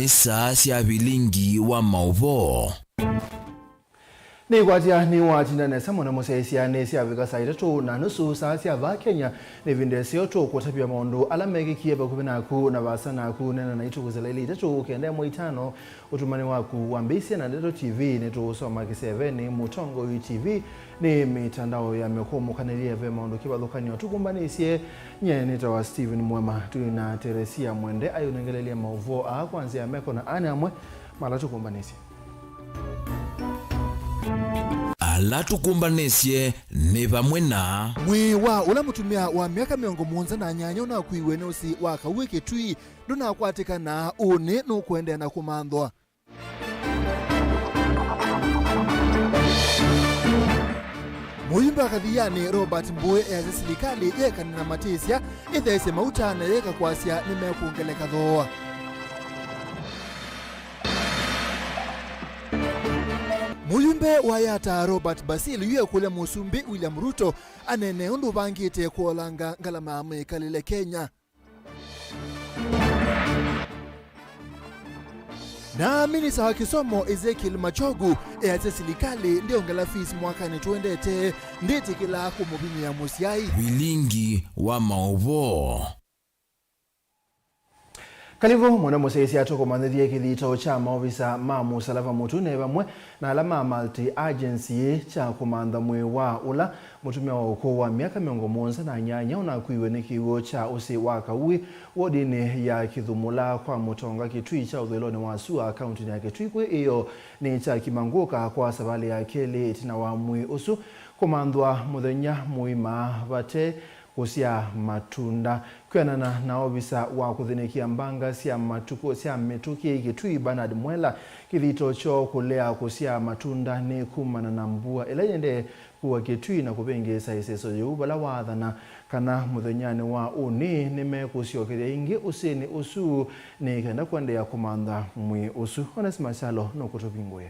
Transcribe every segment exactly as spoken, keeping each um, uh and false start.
Saa sya vilingi wa maũvoo. Nĩkwatya nĩwatinda nesa mũno mũsyaĩĩsya, nĩ syavika saa itatũ na nusu saa sya vaa Kenya. Nĩ ĩvinda ĩseo tũkũtavya maũndũ ala mekĩkie vakuvĩ naku na vaasa naku. Neena naitũ kwĩsĩla ilĩ itatũ kenda ĩmwe itano. Ũtumani waku wambĩĩsye na Ndeto T V. Nĩtũũsoma kĩsevenĩ Mũtongoi T V nĩ mĩtandao ya mĩkũmũkanĩlye ve maũndũ kĩvathũkany'o tũkũmbanĩsye. Nyie nĩtawa Stephen Mwema. Twĩ na Teresia Mwende ayũnengelelya maũvoo aa kwa nzĩa ya meko na ana amwe mala tũkũmbanĩsye. Ala tũkũmbanĩsye nĩ vamwe na. Mwĩĩ wa ũla mũtumĩa wa myaka mĩongo mũonza na nyanya ũnakuiwe nĩ ũsĩ wa Kauĩ Kĩtui ndũnakwatĩkana, ũnĩ nũkũendeea na kũmanthwa. Mũyumbe wa Kathianĩ Robert Mbũĩ easya silikalĩ yĩekane na matĩsya ĩtheesye mauta na yĩeka kwasya nĩmekũongeleka thooa. Mũyumbe wa Yatta Robert Basil yu ekũlya Mũsumbĩ William Ruto aneene ũndũ ũvangĩte kũolanga ngalama ya mwĩkalĩle Kenya. Na minista wa kĩsomo Ezekiel Machogu easya silikalĩ ndĩongela fees mwakanĩ tũendete, ndĩtĩkĩlaa kũmũvinyĩa mũsyai. Vilingi wa maũvoo. Kalivu mũno mũsyaĩĩsya, tũkũmanyĩthye kĩthito kya maovisa ma Mũsalava Mũtune vamwe na ala ma Multi Agency kya kũmantha mwĩĩ wa ũla mũtumĩa wa ũkũũ wa myaka mĩongo mũonza na nyanya ũnakuiwe nĩ kĩw'ũ kya ũsĩ wa Kauĩ wodinĩ ya Kĩthumũla kwa Mũtonga Kĩtui kya ũthũĩlonĩ wa sua kauntinĩ ya Kĩtui kwĩ ĩyoo nĩ kya kimangũka kwa savalĩ ya kelĩ ĩtina wa mwĩĩ ũsu kũmanthwa mũthenya mũima vate kũsyaa matunda. Kwĩanana na ovisa wa kũthĩnĩkĩa mbanga sya matukũ sya mĩtũkĩ Kĩtui Bernard Mwela, kĩthito kyoo kũlea kũsyaa matunda nĩ kumana na mbua ĩla yĩendee kua Kĩtui na kũvĩngĩĩsa ĩseso yĩu, vala waathana kana mũthenyanĩ wa ũnĩ nĩmekũsyokeethya ĩngĩ ũsĩnĩ ũsu nĩ kenda kũendeea kũmantha mwĩĩ ũsu. Onesmus Kyalo nũkũtũvingũĩa.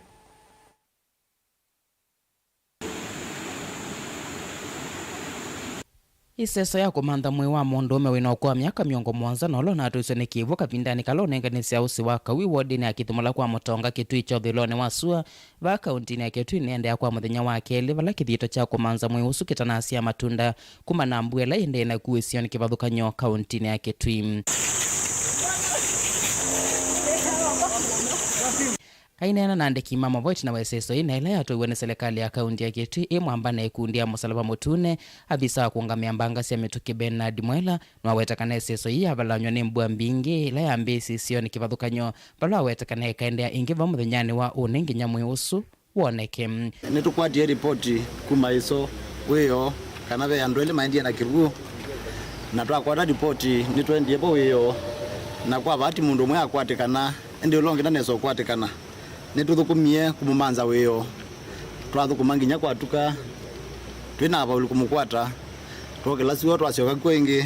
Ĩseso ya kũmantha mwĩĩ wa mũndũũme wĩna ũkũũ wa myaka mĩongo mũonza na ũla ũnatwĩswe nĩ kĩw'ũ kavindanĩ kala ũnenganĩsya ũsĩ wa Kauĩ wodinĩ ya Kĩthumũla kwa Mũtonga Kĩtui kya ũthũĩlonĩ wa sua vaa kauntinĩ ya Kĩtui nĩendeea kwa mũthenya wa kelĩ, vala kĩthito kya kũmantha mwĩĩ ũsu kĩtanasyaa matunda kumana na mbua ĩla ĩendee na kuĩsyo nĩ kĩvathũkany'o kauntinĩ ya Kĩtui. Aineena na andĩki ma maũvoo ĩtina wa ĩseso ĩĩ na ĩla yatwaiwe nĩ silikalĩ ya kaunti ya Kĩtui ĩ mwamba na ĩkundi ya Mũsalava Mũtune, avisa wa kũũngamĩa mbanga sya mĩtũkĩ Bernard Mwela nĩwaweta kana ĩseso ĩĩ yavalany'a nĩ mbua mbingĩ ĩla yambĩĩsye ĩseonĩ kĩvathũkany'o, vala waweta kana ĩkaendeea ĩngĩ vau mũthenyanĩ wa ũnĩ nginya mwĩĩ ũsu woneke. Nĩtũkwatie ripoti kuma ĩso wĩoo kana ve andũ elĩ maendie na kĩw'ũ, na twakwata ripoti nĩtwendie vo wĩoo, na kwa vaati mũndũ ũmwe akwatĩkana, ĩndĩ ũla ũngĩ ndanesa ũkwatĩkana. Nĩtũthũkũmie kũmũmanza wĩoo, twathũkũma nginya kwatuka twĩ na avaũli kũmũkwata. Twokĩla syũa twasyoka kw'o ĩngĩ.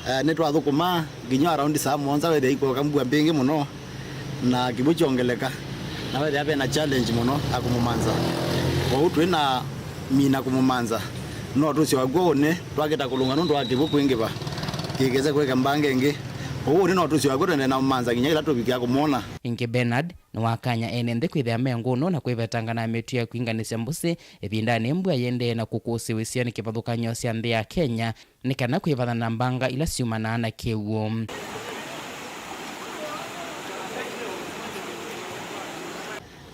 Eh, nĩtwathũkũma nginya around saa mũonza wethĩa ikoka mbua mbingĩ mũno na kĩw'ũ kyongeleka, na wethĩa vena challenge mũno ya kũmũmanza. Kwoou twĩ na mina kũmũmanza, no tũsyoka kw'o ũnĩ twakĩta kũlũnga nũndũ wa kĩw'ũ kwingĩva kĩkese kũeka mbanga ĩngĩ. Kwoou ũnĩ no tũsyoka kw'o tũendee na kũmũmanza nginya ĩla tũvikĩa kũmwona. Ĩngĩ Bernard nĩwakany'a ene nthĩ kwĩthĩa me ngũnũ na kwĩvetanga na mĩtũ ya kwinganĩsya mbũsĩ ĩvindanĩ mbua yĩendee na kũkũsĩw'ĩsya nĩ kĩvathũkany'o sya nthĩ ya Kenya nĩ kana kwĩvathana na mbanga ila syumanaa na kĩw'ũ.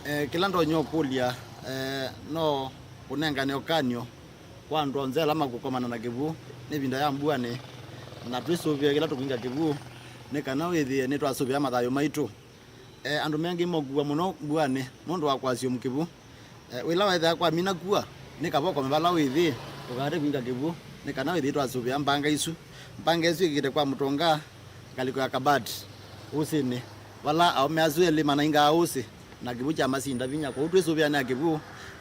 Eh, kĩla ndonya ũkũlya, eh, no ũnengane ũkany'o kwa andũ onthe ala makũkomana na kĩw'ũ nĩ ĩvinda ya mbuanĩ, na twĩsũvĩe kĩla tũkwinga kĩw'ũ nĩ kana wĩthĩe nĩtwasũvĩa mathayũ maitũ. Eh, andũ mengĩ mokua mũno mbuanĩ nũndũ wa kũassume kĩw'ũ. Eh, wĩla wethĩa kwamina kua, nĩ kavokome vala wĩthĩ, ndũkate kwinga kĩw'ũ, nĩ kana wĩthĩ twasũvĩa mbanga isu. Mbanga isu ikĩte kwa mũtonga ngalĩko ya Kabati ũsĩnĩ, vala aũme asu elĩ manaingaa ũsĩ, na kĩw'ũ kyamasinda vinya, kwoou twĩsũvĩanĩa kĩw'ũ.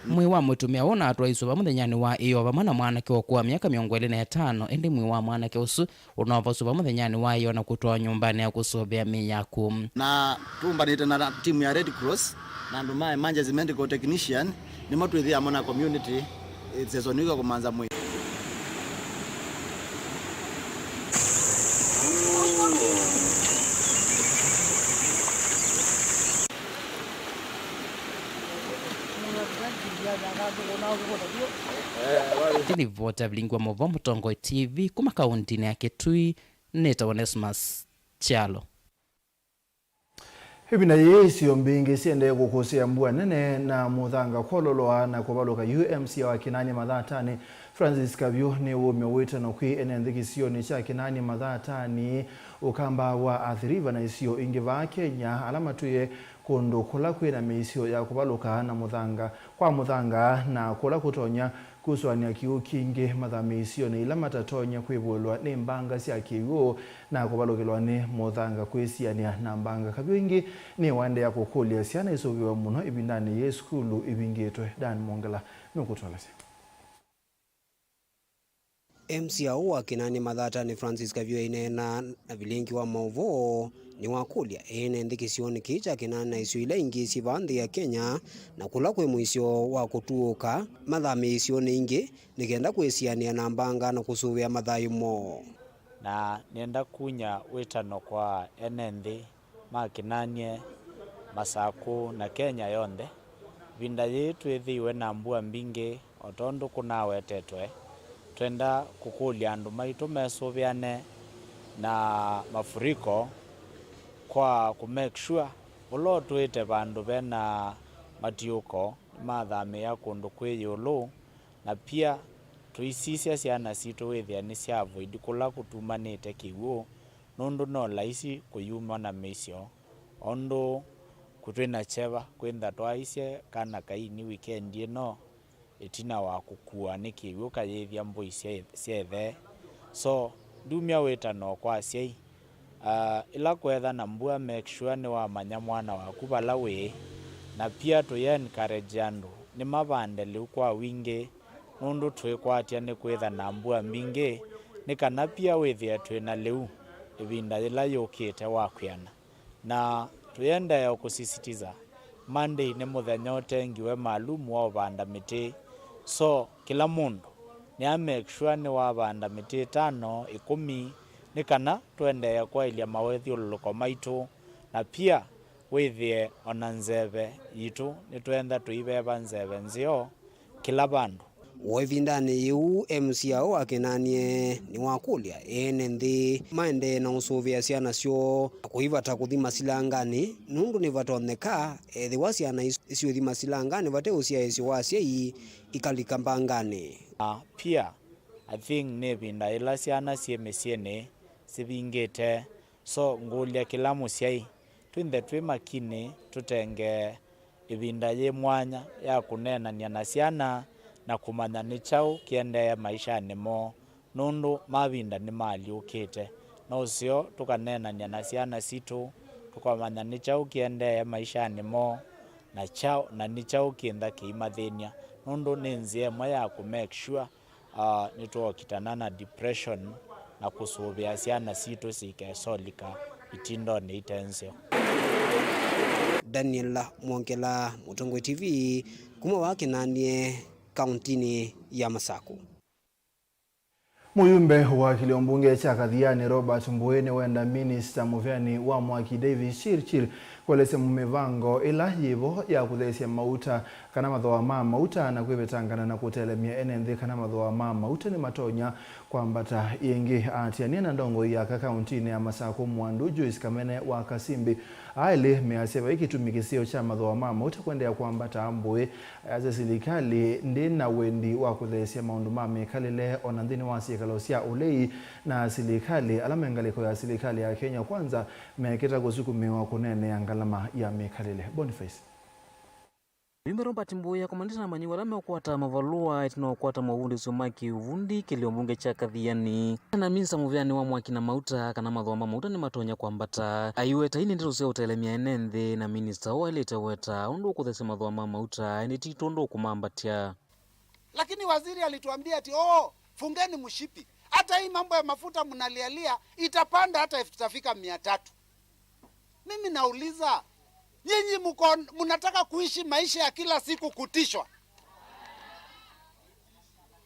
Mwĩĩ wa mũtumĩa ũũ natwaisũva mũthenyanĩ wa ĩoo vamwe na mwanake ũkũũ wa myaka mĩongo ĩlĩ na ĩtano, ĩndĩ mwĩĩ wa mwanake ũsu ũnova ũsu vau mũthenyanĩ wa ĩoo na kũtwawa nyũmbanĩ ya kũsũvĩa mĩĩ ya akw'ũ. Na tũũmbanĩte na timu ya Red Cross na andũ ma emergency medical technician, nĩmo twĩthĩaa mo na community, eh, season ĩyo ya kũmanza mwĩĩ. Nĩ livoti ya vilingi wa maũvoo Mũtongoi T V kuma kaũntĩnĩ ya Kitui, nĩtawa Onesmus Kyalo. Ĩvinda yĩĩ, isio mbingĩ siendee kũkũsĩa mbua nene na mũthanga kwololoa na kũvalũka. Yu M C A wa Kinanie Mathatanĩ, Francis Kavyũ, nĩwumya wĩtano kwĩ ene nthĩ kĩsionĩ kya Kinanie Mathatanĩ, ũkamba wa Athi River na isio ingĩ vaa Kenya, ala matwĩe kũndũ kũla kwĩ na mĩisyo ya kũvalũka na mũthanga, kwa mũthanga, na kũla kũtonya kũsũanĩa kĩw'ũ kingĩ mathamĩe isionĩ ila matatonya kwĩvũĩlwa nĩ mbanga sya kĩw'ũ na kũvalũkĩlwa nĩ mũthanga kwĩsianĩa na mbanga. Kavyũ ĩngĩ nĩwaendeea kũkũlya syana isũvĩwe mũno ĩvindanĩ yĩĩ sukulu ivingĩtwe. Dan Mwongela nũkũtũelesya. M C A ũũ wa Kinanie Mathatanĩ, Francis Kavyũ, aineena na vilingi wa maũvoo, nĩwakũlya ene nthĩ kĩsionĩ kĩĩ kya Kinanie na isio ila ingĩ syĩ vaa nthĩ ya Kenya na kũla kwĩ mũisyo wa kũtuũka, mathamĩe isionĩ ingĩ nĩ kenda kwĩsianĩa na mbanga na kũsũvĩa mathayũ moo. Na nĩenda kunya wĩtano kwa ene nthĩ ma Kinanie, Masakũ, na Kenya yonthe. Ĩvinda yĩĩ twĩthĩiwe na mbua mbingĩ, o tondũ kũnawetetwe. Twenda kũkũlya andũ maitũ mesũvĩane na mafuriko kwa kũ make sure ũla ũtũĩte vandũ vena matiũko nĩmathamĩĩa kũndũ kwĩ ĩũlũ, na pia tũisisya syana sitũ wĩthĩa nĩsya avoid kũla kũtumanĩte kĩw'ũ, nũndũ no laisi kũyumwa na mĩisyo. O ũndũ kũtwĩ na kyeva, kwĩntha twaaisye kana kaini wikendi ĩno, ĩtina wa kũkua nĩ kĩw'ũ kayĩthya mbũi sya, sya ĩthe. So, ndumya wĩtano kwa asyai, ah, ĩla kweetha na mbua, make sure nĩwamanya mwana waku vala wĩ, na pia tũi encourage andũ nĩmavande lĩu kwa wingĩ, nũndũ twĩkwatya nĩ kwĩtha na mbua mbingĩ, nĩ kana pia wĩthĩe twĩ na lĩu ĩvinda yĩla yũkĩte wa kwĩana. Na tũyendee o kũsisitiza, Monday nĩ mũthenya ũtengiwe maalumu wa ũvanda mĩtĩ. So, kĩla mũndũ nĩa make sure nĩwavanda mĩtĩ ĩtano, ĩkũmi, nĩ kana tũendee kwaĩlya mawĩthyũlũlũko maitũ, na pia wĩthĩe o na nzeve yitũ nĩtwenda tũiveva nzeve nzeo kĩla vandũ. O ĩvindanĩ yĩu, M C A ũũ wa Kinanie nĩwakũlya ene nthĩ maendee na ũsũvĩa syana syoo na kũivata kũthi masilanganĩ, nũndũ nĩvatonyeka ethĩwa syana is-, isyũthi masilanganĩ vate ũsyaĩĩsyo wa asyai, ikalika mbanganĩ. Na pia, I think nĩ ĩvinda yĩla syana syĩ mĩsyĩnĩ sivingĩte. So, ngũlya kĩla mũsyai, twĩnthe twĩ makini, tũtenge ĩvinda yĩ mwanya ya kũneenany'a na syana na kũmanya nĩ kyaũ kĩendee maishanĩ moo, nũndũ mavinda nĩmalyũkĩte. No ũseo tũkaneenany'a na syana sitũ, tũkamanya nĩ kyaũ kĩendee maishanĩ moo, na kyaũ, na nĩ kyaũ kĩntha kĩimathĩny'a, nũndũ nĩ nzĩa ĩmwe ya kũ make sure, ah, nĩtwookitana na depression na kũsũvĩa syana sitũ sikesolika itindonĩ ite nzeo. Daniel Mwongela, Mũtongoi T V, kuma vaa Kinanie, kaũntĩnĩ ya Masakũ. Mũyumbe wa kĩlio mbunge kya Kathiani, Robert Mbũĩ, nĩwenda minista mũveani wa mwaki Davis Chirchir kũelesya mĩvango ĩla yĩvo ya kũtheesya mauta kana mathooa ma mauta na kwĩvetangana na kũtelemya ene nthĩ kana mathooa ma mauta nĩmatonya kwambata ĩngĩ. Atianĩa na ndongoi ya aka kaũntĩnĩ ya Masakũ Mwandu, Joyce Kamene wa Kasimbi, aĩlĩ measya vai kĩtumi kĩseo kya mathooa ma mauta kũendeea kwambata. Mbũĩ ayasya silikalĩ ndĩ na wendi wa kũtheesya maũndũ ma mĩkalĩle o na nthĩnĩ wa syĩkalo sya ũlei, na silikalĩ ala me ngalĩko ya silikalĩ ya Kenya Kwanza mekĩta kũsukumĩwa kũneenea ngalama ya mĩkalĩle. Boniface. Mũyumbe Robert Mbũĩ akomanĩte na amanyĩw'a ala meũkwata mavalũa ĩtina wa kũkwata mavundĩsyo ma kĩũvundi kĩlio mbunge kya Kathiani. Na minista mũveani wa mwaki na mauta kana mathooa ma mauta nĩmatonya kwambata. Aiweta ii nĩ ndeto sya ũtelemya ene nthĩ, na minista ũũ aĩlĩte weta ũndũ ũkũtheesya mathooa ma mauta, ĩndĩ ti tondũ ũkũmambatya. Lakini waziri alituambia ati, "Oh, fungeni mshipi. Hata hii mambo ya mafuta mnalialia, itapanda hata itafika mia tatu." Mimi nauliza, nyinyi mko, mnataka kuishi maisha ya kila siku kutishwa?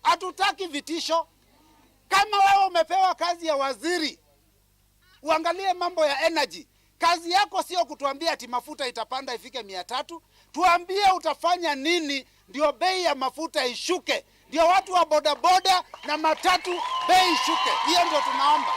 Hatutaki vitisho. Kama wewe umepewa kazi ya waziri, uangalie mambo ya energy. Kazi yako sio kutuambia ati mafuta itapanda ifike mia tatu. Tuambie utafanya nini ndio bei ya mafuta ishuke, ndio watu wa bodaboda na matatu bei ishuke. Hiyo ndio tunaomba.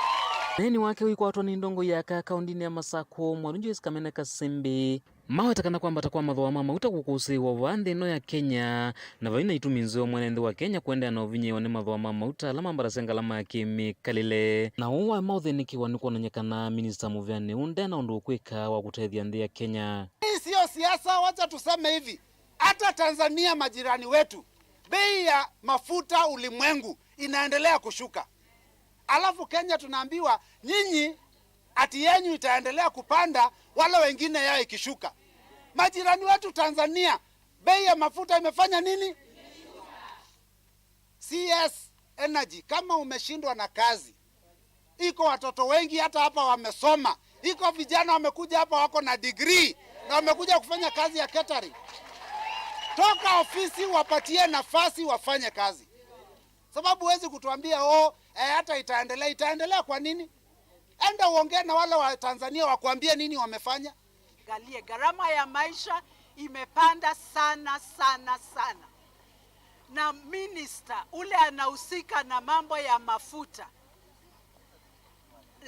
Ũneeni wake ũikwatwa nĩ ndongoi ya aka kaũndĩnĩ ya Masakũ, Mwalimu Joyce Kamene Kasimbi. Maweta kana kwambata kwa mathooa ma mauta kũkũsĩĩwa vaa nthĩ ĩno ya Kenya, na vai na itumi nzeo mwene nthĩ wa Kenya kũendeea na ũvinyĩĩwa nĩ mathooa ma mauta ala mambatasya ngalama ya kĩmĩkalĩle. Na ũũ waĩ maũthĩnĩkĩwa nĩ kwonany'a kana minista mũvĩanĩ ũũ nde na ũndũ ũkwĩka wa kũtethya nthĩ ya Kenya. Hii siyo siasa, wacha tuseme hivi, hata Tanzania majirani wetu, bei ya mafuta ulimwengu inaendelea kushuka. Alafu Kenya tunaambiwa, nyinyi ati yenyu itaendelea kupanda, wale wengine yao ikishuka. Majirani wetu Tanzania, bei ya mafuta imefanya nini? C S Energy, kama umeshindwa na kazi, iko watoto wengi hata hapa wamesoma, iko vijana wamekuja hapa wako na degree na wamekuja kufanya kazi ya catering. Toka ofisi, wapatie nafasi wafanye kazi, sababu huwezi kutuambia, "Oh, eh, hata itaendelea." Itaendelea kwa nini? Enda uongee na wale wa Tanzania wakuambie nini wamefanya. Angalie, gharama ya maisha imepanda sana, sana, sana. Na minister ule anahusika na mambo ya mafuta,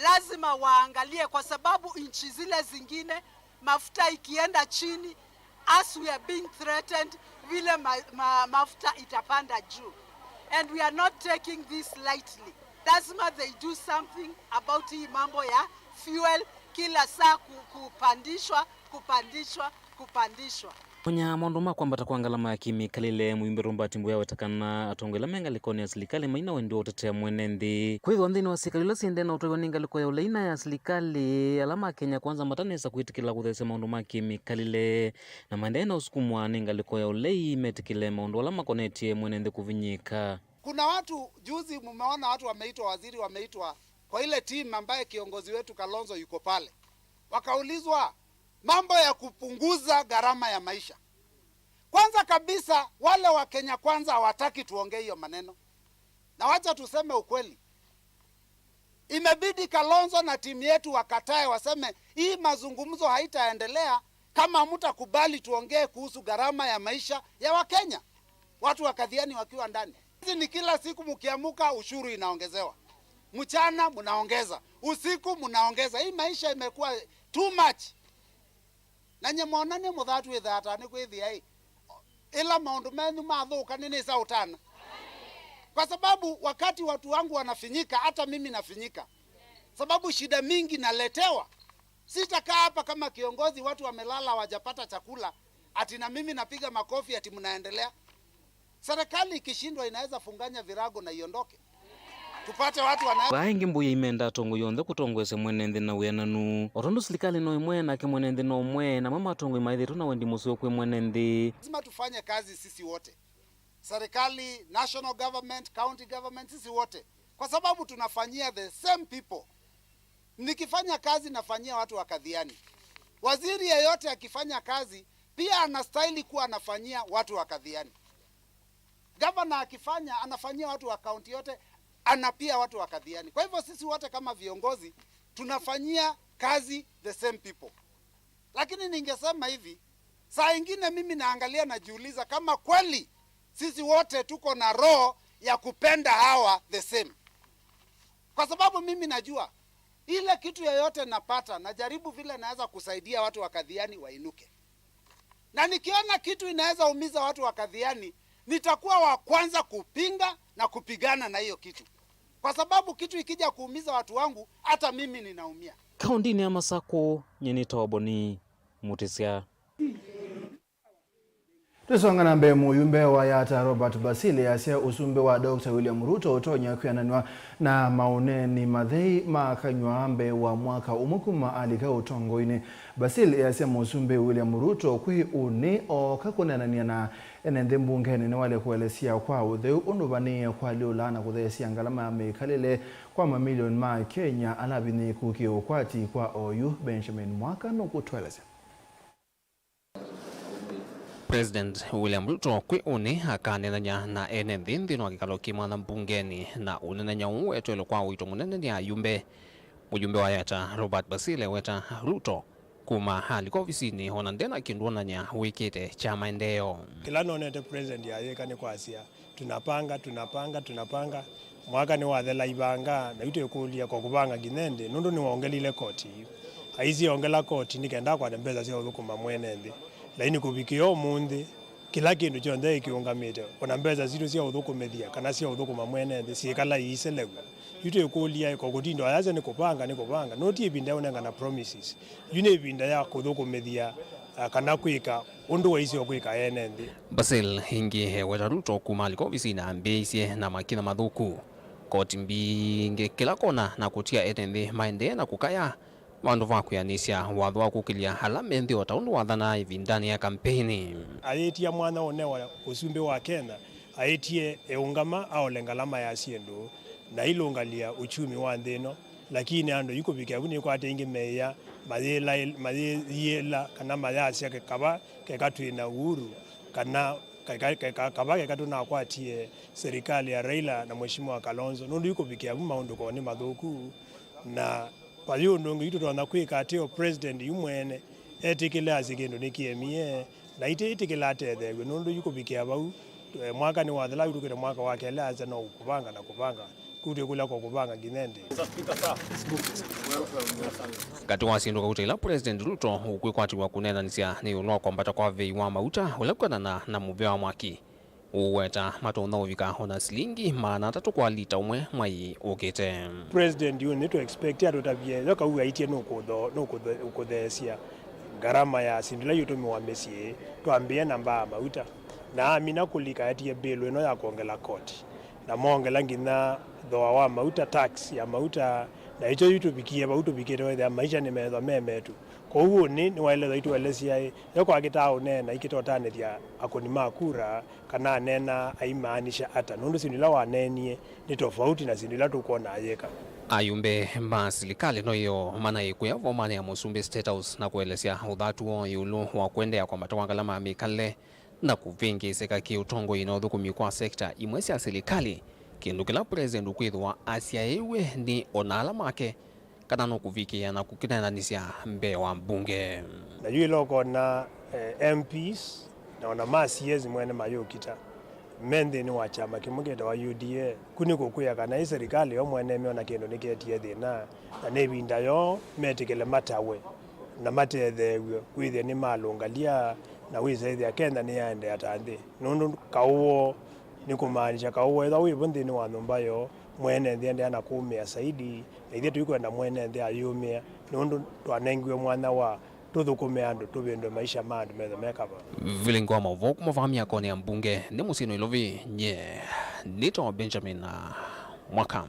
lazima waangalie, kwa sababu nchi zile zingine mafuta ikienda chini, as we are being threatened, vile ma, ma, mafuta itapanda juu. And we are not taking this lightly. Lazima they do something about hii mambo ya fuel, kila saa ku, kupandishwa, kupandishwa, kupandishwa. Kũmanya maũndũ ma kwambata kwa ngalama ya kĩmĩkalĩle, mũyumbe Robert Mbuya aweta kana atongoi ala me ngalĩkonĩ ya silikalĩ maina wendi wa ũtetea mwene nthĩ. Kwĩthĩwa nthĩnĩ wa silikalĩ ila syendee na ũtwaĩwa nĩ ngalĩko ya ũlei na ya silikalĩ, ala ma Kenya Kwanza matanesa kwĩtĩkĩla kũtheesya maũndũ ma kĩmĩkalĩle, na maendee na ũsukumwa nĩ ngalĩko ya ũlei metĩkĩle maũndũ ala makonetye mwene nthĩ kũvinyĩĩka. Kuna watu, juzi mumeona watu wameitwa, waziri wameitwa kwa ile team ambaye kiongozi wetu Kalonzo yuko pale. Wakaulizwa mambo ya kupunguza gharama ya maisha. Kwanza kabisa, wale wa Kenya Kwanza hawataki tuongee hiyo maneno. Na wacha tuseme ukweli. Imebidi Kalonzo na timu yetu wakatae, waseme, "Hii mazungumzo haitaendelea kama hamtakubali tuongee kuhusu gharama ya maisha ya Wakenya." Watu wa Kathiani wakiwa ndani. Hizi ni kila siku mkiamuka, ushuru inaongezewa. Mchana mnaongeza, usiku mnaongeza. Hii maisha imekuwa too much. Na nyie mona nĩ mũthatu ĩthaata nĩ kwĩthĩa ĩ, ĩla maũndũ menyu mathũka nĩ nĩsa ũtana. Kwa sababu wakati watu wangu wanafinyika, hata mimi nafinyika. Sababu shida mingi naletewa. Sitakaa hapa kama kiongozi, watu wamelala hawajapata chakula, ati na mimi napiga makofi ati mnaendelea. Serikali ikishindwa inaweza funganya virago na iondoke. Tupate watu wana... Vaa ĩngĩ Mbuya aimenda atongoi onthe kũtongoesya mwene nthĩ na wĩananu. O tondũ silikalĩ no ĩmwe, nake mwene nthĩ no ũmwe, namo atongoi maĩthĩtwe na wendi mũseo kwĩ mwene nthĩ. Lazima tufanye kazi sisi wote. Serikali, national government, county government, sisi wote. Kwa sababu tunafanyia the same people. Nikifanya kazi, nafanyia watu wa Kathiani. Waziri yeyote akifanya kazi, pia anastahili kuwa anafanyia watu wa Kathiani. Gavana akifanya, anafanyia watu wa kaunti yote, ana pia watu wa Kathiani. Kwa hivyo sisi wote kama viongozi tunafanyia kazi the same people. Lakini ningesema hivi, saa ingine mimi naangalia, najiuliza kama kweli sisi wote tuko na roho ya kupenda hawa the same. Kwa sababu mimi najua ile kitu yoyote napata, najaribu vile naweza kusaidia watu wa Kathiani wainuke. Na nikiona kitu inaweza umiza watu wa Kathiani, nitakuwa wa kwanza kupinga na kupigana na hiyo kitu. Kwa sababu kitu ikija kuumiza watu wangu, hata mimi ninaumia. Kaũndĩnĩ ya Masakũ, nyie nĩtawa Boni Mũtĩsya. Tũsonga na mbee, mũyumbe wa Yatta Robert Basile easya ũsumbĩ wa Doctor William Ruto ũtonya kwĩananw'a na maũneeni mathei ma kanyw'a mbee wa mwaka ũmwe kuma alika ũtongoinĩ. Basile easya mũsumbĩ William Ruto kwĩ ũnĩ ooka kũneenany'a na ene nthĩ mbungenĩ nĩwaĩle kũelesya kwa ũtheu ũndũ vanĩĩe kũalyũla na kũtheesya ngalama ya mĩkalĩle kwa mamilioni ma Kenya ala avinyĩĩku kĩ-ũkwati kwa oyu. Benjamin Mwaka nũkũtũelesya. President William Ruto kwĩ ũnĩ akaneenany'a na ene nthĩ nthĩnĩ wa kĩkalo kĩ mwanya mbungenĩ, na ũneenany'a ũũ weteelwe kwa ũito mũnene nĩ ayumbe. Mũyumbe wa Yatta Robert Basile eweta Ruto kuma alika ovisinĩ, ona ndena kĩndũ onany'a wĩkĩte kya maendeeo. Kĩla nonete president ayĩka nĩ kwasya, "Tunapanga, tunapanga, tunapanga." Mwaka nĩwathela ivanga, na yu twĩkũlya, "Kwa kũvanga nginya ĩndĩ?" Nũndũ nĩwongelile koti. Aisye ongela koti nĩ kenda akwate mbesa sya ũthũkũma mwene nthĩ. Lakini kũvikĩa ũmũnthĩ, kĩla kĩndũ kyonthe kĩũngamĩte, ona mbesa sitũ sya ũthũkũmĩthya kana sya ũthũkũma mwene nthĩ syĩkala iiselew'a. Yu twĩkũlya, ĩko kũtinda ayasya nĩ kũvanga, nĩ kũvanga. No ti ĩvinda ya ũnengana promises. Yu nĩ ĩvinda ya kũthũkũmĩthya, ah, kana kwĩka ũndũ waisye ũkwĩka ene nthĩ. Basil ĩngĩ eweta Ruto kuma alika ovisinĩ ambĩĩisye na makinya mathũku. Koti mbingĩ kĩla kona na kũtia ene nthĩ maendee na kũkaya vandũ va kwĩanĩsya watho wa kũkĩlya ala me nthĩ o ta ũndũ wathanaa ĩvindanĩ ya kampeini. Ayĩtia mwanya ũnewa ũsumbĩ wa Kenya, aĩtie eũngama aole ngalama ya syĩndũ na ilũngalia uchumi wa nthĩ ĩno, lakini andũ yu kũvikĩa vu nĩkwate ĩngĩ meĩa mayĩla-, mayĩyĩla kana mayasya kava keka twĩ na Uhuru kana keka, keka, kava keka tũnakwatie serikali ya Raila na Mheshimiwa Kalonzo, nũndũ yu kũvikĩa vu maũndũ koo nĩ mathũku. Na vayĩ ũndũ ũngĩ yu tũtonya kwĩka atĩ o president yu mwene etĩkĩle asye kĩndũ nĩkĩemie, na ite ĩtĩkĩla atetheew'e, nũndũ yu kũvikĩa vau, eh, mwaka nĩwathela, yu tũkĩte mwaka wa kelĩ asya no kũvanga na kũvanga, kũu twĩkũlya kwa kũvanga nginya ĩndĩ. Katĩ wa syĩndũ kauta ila President Ruto ũkwĩkwatĩw'a kũneenanĩsya nĩ ĩũlũ wa kwambata kwa vei wa mauta ũla kwendana na mũvĩa wa mwaki. Ũweta matonya ũvika ona silingi maana atatũ kwa lita ũmwe mwai ũkĩte. President yu nĩtũ expect atũtavye, yo kau aitie nũkũtho-, nũkũthe-, nũkũtheesya ngarama ya syĩndũ ila iũtũmĩwa mĩsyĩ, twambĩe na mbaa mauta. Na amina kũlika etie bill ĩno ya kwongela koti. Na mongela nginya thooa wa mauta, tax ya mauta, na ĩkyo yu tũvikie vau tũvikĩte wethĩa maisha nĩmethwa me metu. Kwoou ũnĩ nĩwaĩle thaitũ elesyaĩ, yo kwakĩtaa ũneena ikĩtotanĩthya akũni ma kura, kana aneena aimaanisha ata, nũndũ syĩndũ ila waneenie nĩ tofauti na syĩndũ ila tũkwona ayĩka. Ayumbe ma silikalĩ no ĩo manaĩ kũya vomanĩ ya mũsumbĩ State House na kũelesya ũthatu woo ĩũlũ wa kũendeea kwambata kwa ngalama ya mĩkalĩle na kũvĩngĩĩsĩka kĩ-ũtongoi na ũthũkũmi kwa sekta imwe sya silikalĩ, kĩndũ kĩla President ũkwĩthĩwa asyaĩĩw'e nĩ ona ala make kana nũkũvikĩĩa na kũkĩneenanĩsya mbee wa mbunge. Na yu ĩla ũkona, eh, M Ps na ona ma C S mwene mayũkita, me nthĩnĩ wa kyama kĩmwe kĩtawa U D A, ku nĩ kũkwĩa kana ĩ serikali yo mwene ĩmeona kĩndũ nĩkyetie thĩna, na nĩ ĩvinda yoo metĩkĩle matawe na matetheew'e, wĩthĩe nĩmalũngalia, na wĩsaĩthĩa Kenya nĩyaendeea ta nthĩ. Nũndũ kaũ woo nĩ kũmaanisha kaũ woo ethwa wĩvo nthĩnĩ wa nyũmba yoo, mwene nthĩ endeea na kũũmĩa saidi, na ithyĩ tũikwenda mwene nthĩ ayĩũmĩa, nũndũ twanengiwe mwanya wa tũthũkũme andũ, tũvĩndũe maisha ma andũ methwe me kava. Vilingi wa maũvoo kuma vaa myakonĩ ya mbunge nĩ mũsyĩ Nairobi, nye nĩtawa Benjamin Mwaka.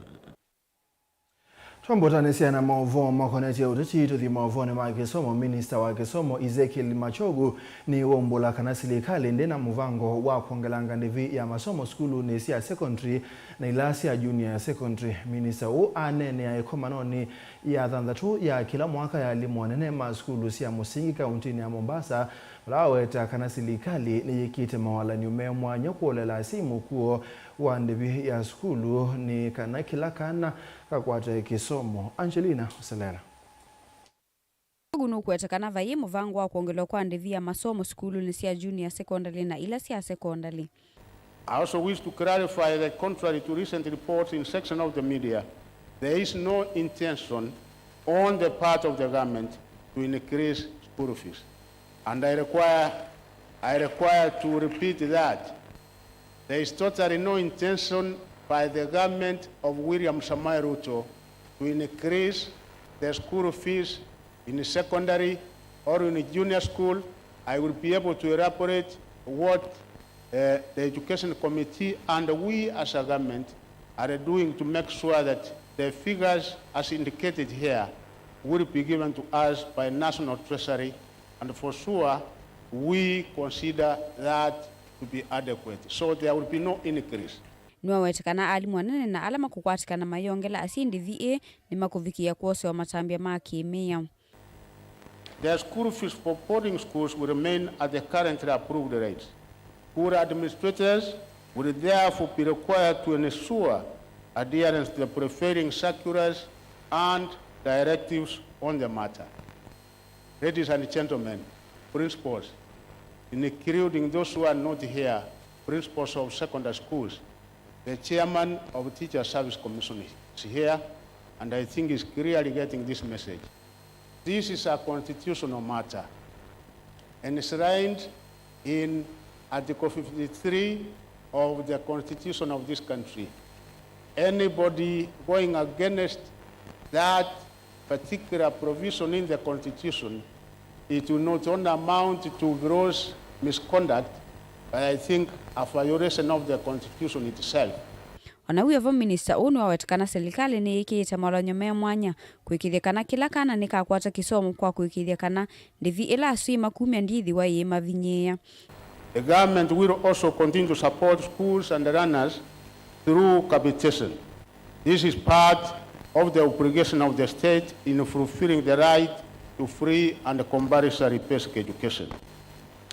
Twambotanĩsya na maũvoo makonetye ũteti, tũthi maũvoonĩ ma kĩsomo. Minista wa kĩsomo Ezekiel Machogu nĩwaumbũla kana silikalĩ ndĩ na mũvango wa kwongela ngalĩvi ya masomo sukulunĩ sya secondary na ila sya junior secondary. Minista ũũ aneenea ĩkomanonĩ ya thanthatũ ya kĩla mwaka ya alimũ anene ma sukulu sya mũsingi kauntinĩ ya Mombasa, vala aweta kana silikalĩ nĩyĩkĩte mawalany'o me mwanya kũolela asyai mũkuo wa ndĩvi ya sukulu nĩ kana kĩla kana kakwate kĩsomo. Angelina Oselela. Ũu nũkwete kana vaiĩ mũvango wa kwongelwa kwa ndĩvi ya masomo sukulunĩ sya junior secondary na ila sya secondary. I also wish to clarify that contrary to recent reports in section of the media, there is no intention on the part of the government to increase school fees. And I require, I require to repeat that there is totally no intention by the government of William Samoei Ruto to increase the school fees in secondary or in junior school. I will be able to elaborate what, uh, the Education Committee and we as a government are doing to make sure that the figures as indicated here will be given to us by National Treasury, and for sure we consider that to be adequate. So there will be no increase. Nĩwawete kana alimũ anene na ala makũkwatĩkana mayongela asyai ndĩvi ĩĩ nĩmakũvikĩĩa kwosewa matambya ma kĩ-mĩao. The school fees for boarding schools will remain at the currently approved rates. School administrators will therefore be required to ensure adherence to the prevailing circulars and directives on the matter. Ladies and gentlemen, principals, including those who are not here, principals of secondary schools, the chairman of Teacher Service Commission is here, and I think is clearly getting this message. This is a constitutional matter enshrined in Article fifty-three of the Constitution of this country. Anybody going against that particular provision in the Constitution, it will not only amount to gross misconduct, but I think a violation of the Constitution itself. O na wĩ o vo, minista ũũ nĩwaweta kana silikalĩ nĩyĩkĩĩte molony'o me mwanya kũĩkĩĩthya kana kĩla kana nĩkakwata kĩsomo kwa kũĩkĩĩthya kana ndĩvi ĩla asyai makumya ndĩthĩwa ĩyĩmavinyĩĩa. The government will also continue to support schools and learners through capitation. This is part of the obligation of the state in fulfilling the right to free and compulsory basic education.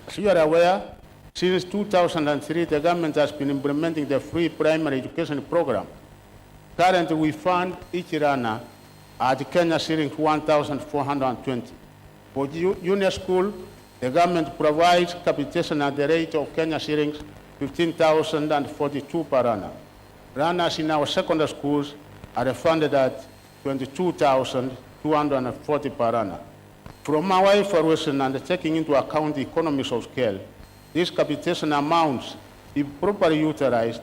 As you are aware, since two thousand and three, the government has been implementing the free primary education program. Currently, we fund each learner at Kenya shillings one thousand four hundred and twenty. For ju-, junior school, the government provides capitation at the rate of Kenya shillings fifteen thousand and forty-two per annum. Learners in our secondary schools are funded at twenty-two thousand two hundred and forty per annum. From our evaluation and taking into account the economies of scale, these capitation amounts, if properly utilized,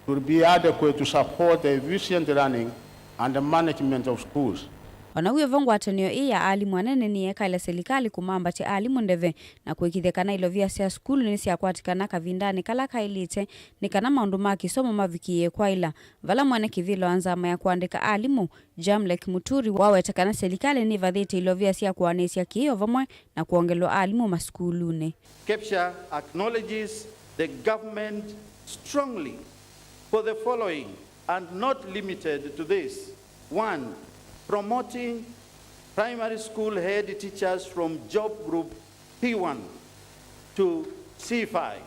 will be adequate to support the efficient running and management of schools. O na wĩ o vo, ngwatanĩo ĩĩ ya alimũ anene nĩyekaĩla silikalĩ kũmambatya alimũ ndeve na kũĩkĩĩthya kana ilovia sya sukulu nĩsyakwatĩkana kavindanĩ kala kaĩlĩte nĩ kana maũndũ ma kĩsomo mavikĩĩe kwaĩla, vala mwene kĩvĩla wa nzama ya kũandĩka alimũ, Jamlek Muturi, waweta kana silikalĩ nĩvathĩte ilovia sya kũaanĩsya kĩĩ o vamwe na kwongelwa alimũ masukulunĩ. KEPSHA acknowledges the government strongly for the following, and not limited to this. One, promoting primary school head teachers from job group P one to C five.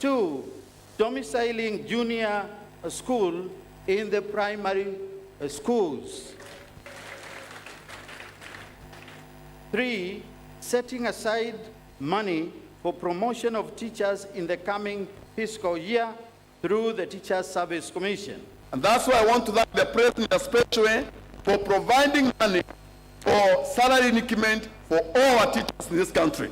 Two, domiciling junior school in the primary schools. Three, setting aside money for promotion of teachers in the coming fiscal year through the Teachers Service Commission. And that's why I want to thank the President especially for providing money for salary increment for all our teachers in this country.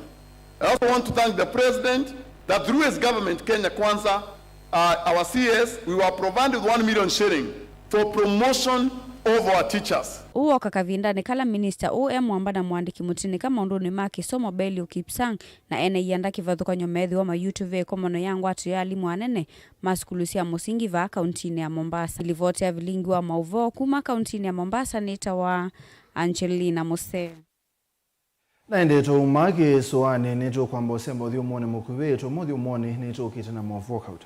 I also want to thank the President that through his government, Kenya Kwanza, uh, our C S, we were provided one million shilling for promotion of our teachers. Ũũ woka kavindanĩ kala minista ũũ e mwamba na mũandĩki mũtinĩka maũndũnĩ ma kĩsomo Belio Kipsang na ene ianda kĩvathũkany'o meethĩwa mayutĩte ĩkomano ya ngwatanĩo ya alimũ anene ma sukulu sya mũsingi vaa kauntinĩ ya Mombasa. Livoti ya vilingi wa maũvoo kuma kauntinĩ ya Mombasa nĩtawa Angelina Museo. Na ĩndĩ twauma kĩsũanĩ, nĩtũkwamba ũsemba ũthyũmũonĩ mũkuvĩ, tuma ũthyũmũonĩ nĩtũkĩte na maũvoo kauta.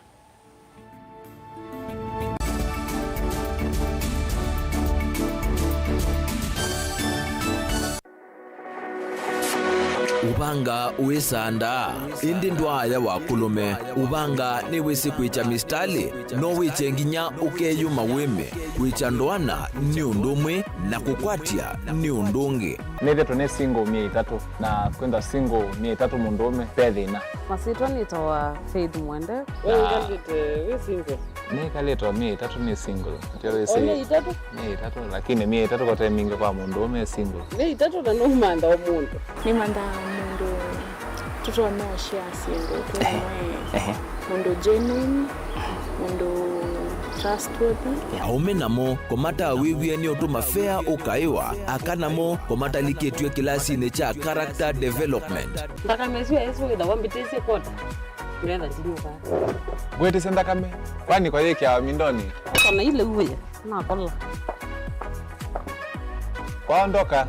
Ũvanga wĩsandaa, ĩndĩ ndwaaya wa kũlũme. Ũvanga nĩwĩsĩ kwĩkya mistalĩ, no wĩkye nginya ũkeyũma wĩme. Kwĩkya ndoana nĩ ũndũ ũmwe, na kũkwatya nĩ ũndũ ũngĩ. Nĩthĩtwe nĩ single myei ĩtatũ, na kwĩthwa single myei ĩtatũ mũndũũme ve thĩna. Masyĩtwa nĩtawa Faith Mwende. We wĩkalĩte wĩ single? Nĩkalĩte o myei ĩtatũ nĩ single. Atĩ wĩsĩ o myei ĩtatũ? Myei ĩtatũ, lakini myei ĩtatũ kote mingĩ kwa mũndũũme e single. Myei ĩtatũ na nũmantha o mũndũ. Nĩmanthaa mũndũ tũtonya ũshare syĩndũ twĩ. Ehe. Mũndũ genuine, mũndũ trustworthy. Aũme namo, kũmatawĩw'e nĩ ũtũma fea ũkaĩwa, aka namo, kũmatalikĩtw'e kĩlasinĩ kya character development. Nthakame ĩsu ya Yesũ wĩthawa mbĩtĩsye kwota, ngetha ndinyuka. Ngwĩtĩsye nthakame, kwani kwayĩkĩawa mindonĩ? Ũkona ile uya, nakola. Kwaondoka,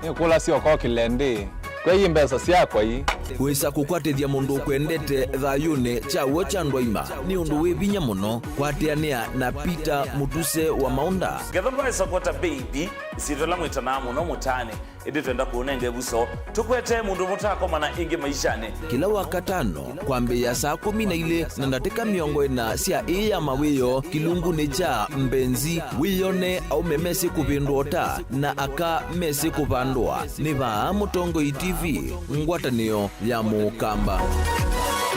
nĩkũlasya ũkokĩle ndĩ. Kwei mbesa syakwa ii. Kwĩsa kũkwatĩthya mũndũ ũkwendete thayũnĩ kya w'o kya andũ aima nĩ ũndũ wĩ vinya mũno. Kwatĩanĩa na Peter Mũtuse wa Maũnda. Ngetha ndwaĩsa kwata mbeithi, ĩsyĩtwa ĩla mwĩtanaa mũno mũtaanĩ, ĩndĩ twenda kũũnenga ĩvuso. Tũkwetee mũndũ mũtaakomana ĩngĩ maishanĩ. Kĩla Wakatano, kwambĩĩa saa kũmi na ilĩ na ndatĩka mĩongo ĩna sya ĩĩ ya mawĩoo kĩlungunĩ kya Mbenzi, wĩyone aũme mesĩ kũvĩndũa ũta na aka mesĩ kũvandũa. Nĩ vaa Mũtongoi T V, ngwatanĩo ya Mũkamba.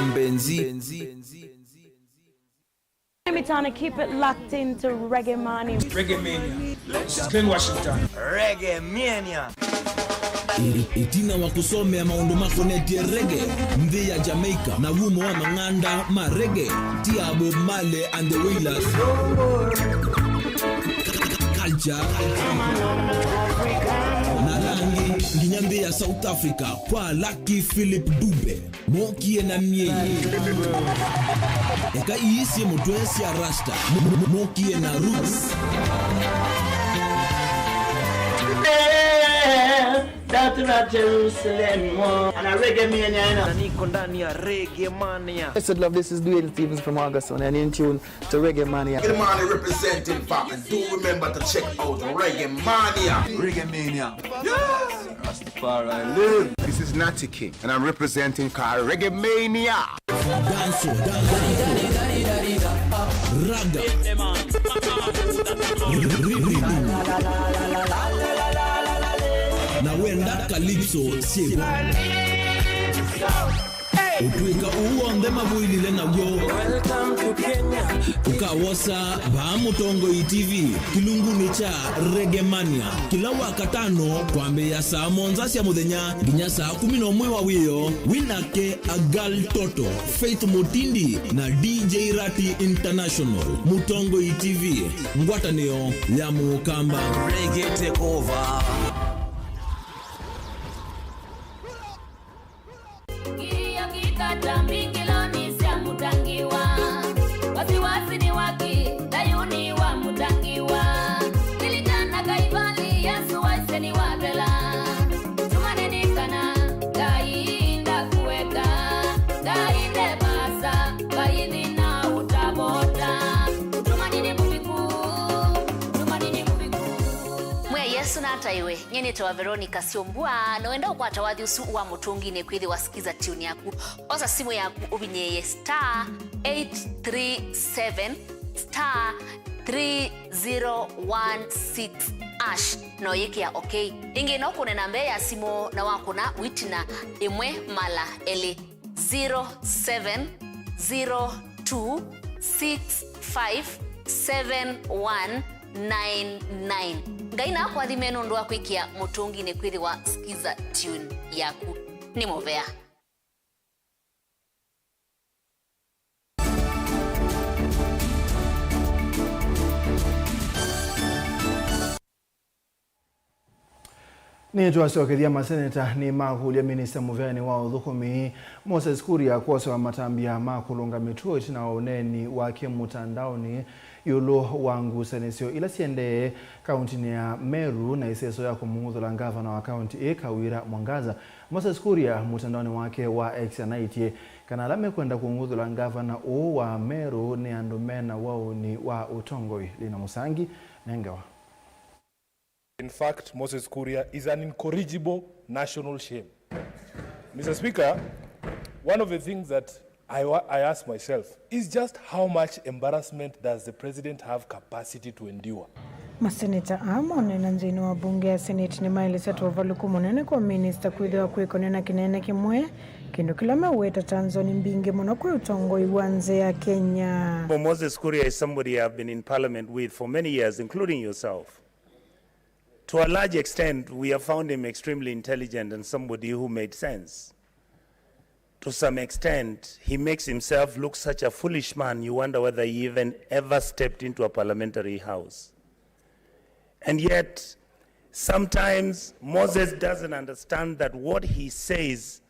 Mbenzi. Mitaani, keep it locked into Reggae Mania. Reggae Mania. This is Ken Washington. Reggae Mania. Ĩ-, ĩtina wa kũsomea maũndũ makonetye reggae, nthĩ ya Jamaica, na wumo wa mang'anda ma reggae, ti ya Bob Marley and the Wailers. Culture na rangi, nginya nthĩ ya South Africa, kwa Lucky Philip Dube. Mokie na myei. Eka ii syĩ mũtwe sya Rasta. Mo-, mo-, mokie na roots. That's not Jerusalem. And a Reggae Mania, you know. Na niko ndani ya Reggae Mania. Blessed love, this is Dwayne Stevens from August One, and in tune to Reggae Mania. Reggae Mania representing for, and do remember to check out Reggae Mania. Reggae Mania. Yeah! Rastafari live. This is Natty King, and I'm representing Car Reggae Mania. Dancehall, dancehall, raga, rhythm, na wenda calypso syĩvo. Ũtw'ĩka ũu w'onthe mavũilile naw'o. Welcome to Kenya. Ũkawosa vaa Mũtongoi T V, kĩlungunĩ kya Reggae Mania, kĩla Wakatano, kwambĩĩa saa mũonza sya mũthenya nginya saa kũmi na ũmwe wa wĩoo, wĩ nake a gal toto, Faith Mutindi na D J Rati International. Mũtongoi T V, ngwatanĩo ya Mũkamba. Reggae take over. Kilio kikata mbingiloni sya Mutangiwa. Wasiwasi ni waki, Dayuni wa Mutangiwa. Lilikana Kaivali, Yesu waisye nĩwathela. Tumaini nĩ kana, Ngai ndakueka. Ngai nde vaasa, Ngai thĩna ũtavota. Tumaini nĩ mũviku, tumaini nĩ mũviku. Mwĩai Yesu nataiwe. Nyie nĩtawa Veronica Syombua, na wenda ũkwata wathi ũsu wa Mũtũnginĩ kwĩthĩwa Skiza Tune yaku, osa simũ yaku ũvinyĩĩe star eight three seven star three zero one six hash, na ũyĩkĩa okay. Ĩngĩ no kũne namba ya simũ na wakũna wĩtina ĩmwe mala elĩ. Zero seven zero two six five seven one nine nine. Ngai nakũathime nũndũ wa kwĩkĩa Mũtũnginĩ kwĩthĩwa Skiza Tune yaku. Nĩ mũvea. Nĩtwasokethya maseneta nĩmakũlya minista mũvĩanĩ wa ũthũkũmi Moses Kuria kwosewa matambya ma kũlũnga mĩtuo ĩtina wa ũneeni wake mũtandaonĩ ĩũlũ wa ngusanĩsyo ila siendee kauntinĩ ya Meru na ĩseso ya kũmũng'uthũla ngavana wa kaunti ĩĩ Kawira Mwangaza. Moses Kuria mũtandaonĩ wake wa X anaĩtye kana ala mekwenda kũng'uthũla ngavana ũũ wa Meru nĩ andũ mena waũni wa ũtongoi. Lina Mũsangi nengewa. In fact, Moses Kuria is an incorrigible national shame. Mister Speaker, one of the things that I, wa- I ask myself is just how much embarrassment does the president have capacity to endure? Maseneta aa maũneena nthĩnĩ wa mbunge ya Senate nĩmaelesya ta ũvalũku mũnene kwa minista kwĩthĩwa kwĩkonene na kĩneene kĩmwe, kĩndũ kĩla meũweta ta nzoni mbingĩ mũno kwĩ ũtongoi wa nzĩ ya Kenya. Moses Kuria is somebody I've been in parliament with for many years, including yourself. To a large extent, we have found him extremely intelligent and somebody who made sense. To some extent, he makes himself look such a foolish man, you wonder whether he even ever stepped into a parliamentary house. And yet, sometimes Moses doesn't understand that what he says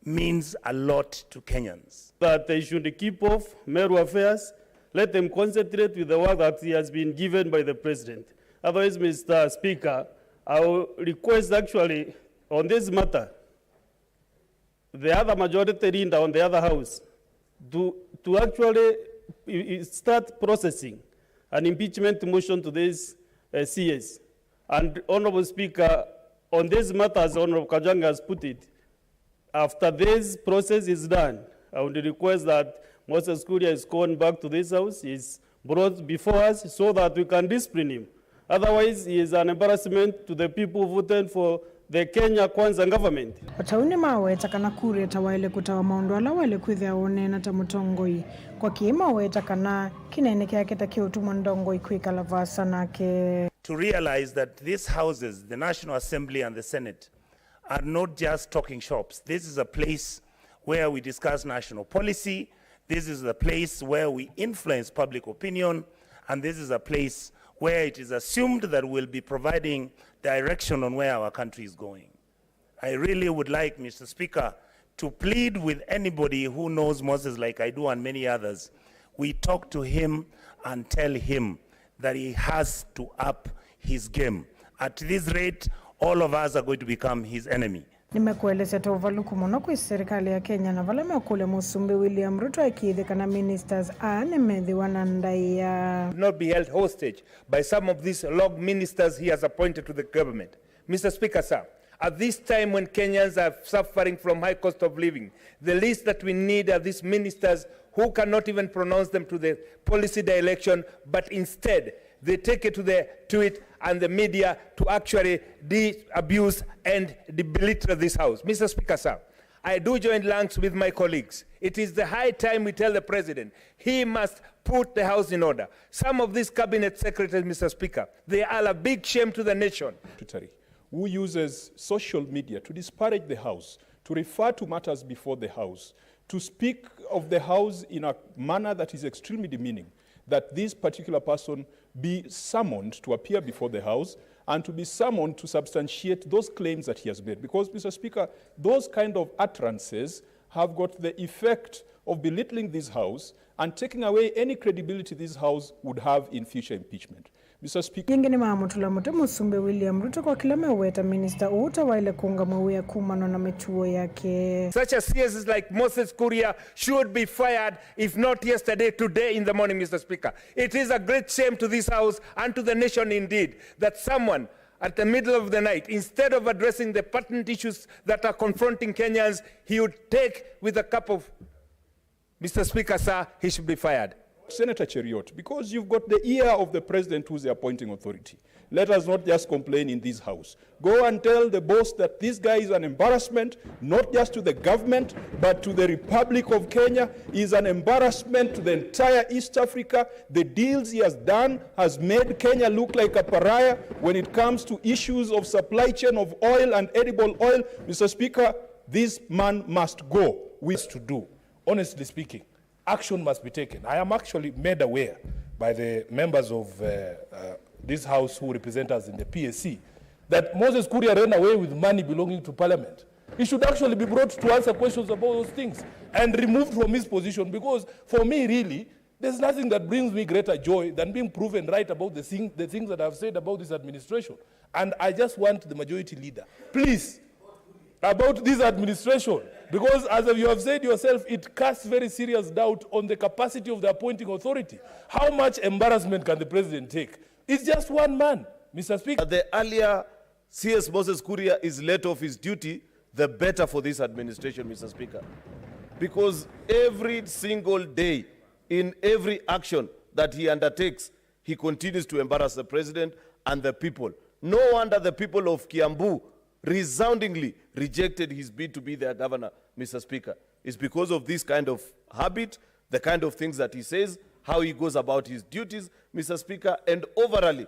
means a lot to Kenyans. That they should keep off Meru affairs, let them concentrate with the work that he has been given by the president. Otherwise, Mister Speaker, I will request actually on this matter, the other majority leader on the other house to, to actually i- i- start processing an impeachment motion to these uh, C As. And Honorable Speaker, on these matters, Honorable Kajwang' has put it, after this process is done, I would request that Moses Kuria is called back to this house, is brought before us so that we can discipline him. Otherwise, he is an embarrassment to the people who voted for the Kenya Kwanza government. O ta ũu nĩmaweta kana Kuria ta waĩle kũtawa maũndũ ala waĩle kwĩthĩa ũneena ta mũtongoi. Kwa kĩĩ maweta kana kĩnene kyake ta kĩũtuma ndongoi kwĩkala vaasa nake. To realize that these houses, the National Assembly and the Senate, are not just talking shops. This is a place where we discuss national policy. This is the place where we influence public opinion. And this is a place where it is assumed that we'll be providing direction on where our country is going. I really would like, Mister Speaker, to plead with anybody who knows Moses like I do and many others. We talk to him and tell him that he has to up his game. At this rate, all of us are going to become his enemy. Nĩmekũelesya ta ũvalũku mũno kwĩ serikali ya Kenya na vala mekũlya Mũsumbĩ William Ruto akĩĩthye kana ministers aa nĩmethĩwa na ndaĩa. Not be held hostage by some of these rogue ministers he has appointed to the government. Mister Speaker, sir, at this time when Kenyans are suffering from high cost of living, the least that we need are these ministers who cannot even pronounce them to the policy direction, but instead they take it to the to it and the media to actually de-abuse and de-belittle this house. Mister Speaker, sir, I do join ranks with my colleagues. It is the high time we tell the president he must put the house in order. Some of these cabinet secretaries, Mister Speaker, they are a big shame to the nation. Secretary who uses social media to disparage the house, to refer to matters before the house, to speak of the house in a manner that is extremely demeaning, that this particular person be summoned to appear before the house and to be summoned to substantiate those claims that he has made. Because, Mister Speaker, those kind of utterances have got the effect of belittling this house and taking away any credibility this house would have in future impeachment. Mister Speaker. Yĩngĩ nĩmamũtũla mũtĩ Mũsumbĩ William Ruto kwa kĩla meũweta minista ũũ ũtawaĩle kũũngamw'a wĩa kumana na mĩtuo yake. Such a C S like Moses Kuria should be fired, if not yesterday, today in the morning, Mister Speaker. It is a great shame to this house and to the nation indeed that someone at the middle of the night, instead of addressing the pertinent issues that are confronting Kenyans, he would take with a cup of Mister Speaker, sir, he should be fired. Senator Cheruiyot, because you've got the ear of the president who's the appointing authority, let us not just complain in this house. Go and tell the boss that this guy is an embarrassment, not just to the government, but to the Republic of Kenya. He is an embarrassment to the entire East Africa. The deals he has done has made Kenya look like a pariah when it comes to issues of supply chain of oil and edible oil. Mister Speaker, this man must go. We to do. Honestly speaking, action must be taken. I am actually made aware by the members of uh, uh, this house who represent us in the P A C that Moses Kuria ran away with money belonging to parliament. He should actually be brought to answer questions about those things and removed from his position, because for me, really, there's nothing that brings me greater joy than being proven right about the, thing, the things that I've said about this administration. And I just want the majority leader, please, about this administration, because as you have said yourself, it casts very serious doubt on the capacity of the appointing authority. How much embarrassment can the president take? It's just one man, Mister Speaker. The earlier C S Moses Kuria is let off his duty, the better for this administration, Mister Speaker. Because every single day, in every action that he undertakes, he continues to embarrass the president and the people. No wonder the people of Kiambu resoundingly rejected his bid to be their governor, Mister Speaker. It's because of this kind of habit, the kind of things that he says, how he goes about his duties, Mister Speaker, and overall,